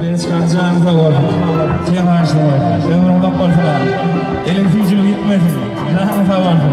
Berçkan janyň sag bolsun. Sen aşyk bolsun. Ömrüň uzak bolsun agam. Eliň süýjüligi ýitmesin. Janyň sag bolsun.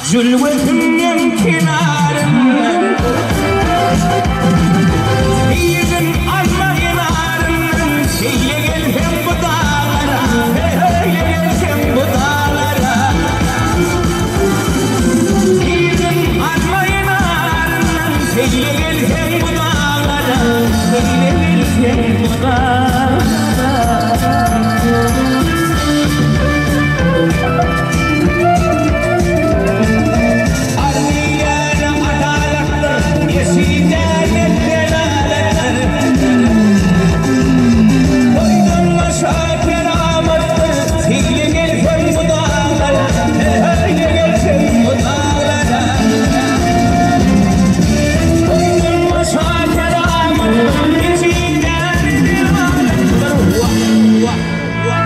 Jülgesiniň kenaryndan Seýdin alma kenaryndan Şeýle gelsem bu daglara Şeýle gelsem bu daglara Seýdin alma kenaryndan Şeýle gelsem bu daglara Şeýle gelsem bu daglara. Arz eýläne adalatdyr, eşidäne delalatdyr. Toýdan başa keramatdyr, seýle gelseň bu daglara, seýle gelseň bu daglara. Toýdan başa keramatdyr, eşidäne delalatdyr. Wah, wah, wah.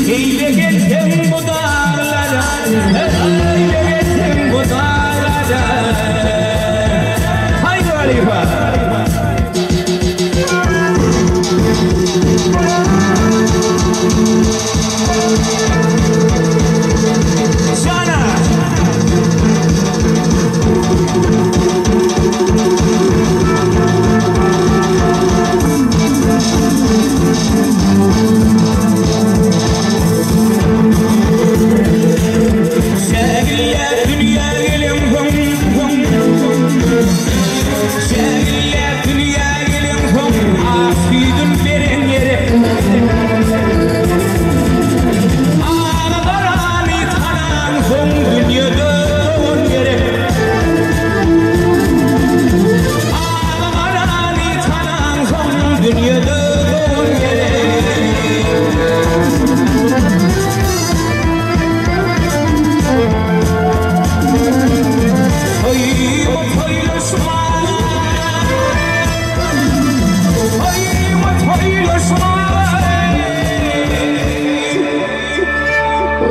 Seýle gelseň bu daglara, Seýle gelseň bu daglara. Haýdy halypa! Jana! Şägirler dünýä gelensoň, Şägirler dünýä gelensoň, Ak süýdün beren gerek. Agy-garany tanansoň, Dünýede dogan gerek. Agy-garany tanansoň, Dünýede dogan gerek. Toýumy toýlaşmaga, Toýumy toýlaşmaga,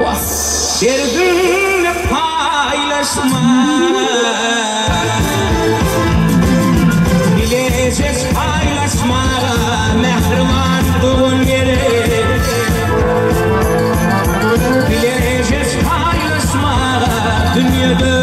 Wah, derdiňi paýlaşmaga, Bilejek paýlaşmaga mähriban dogan gerek. Bilejek paýlaşmaga dünýede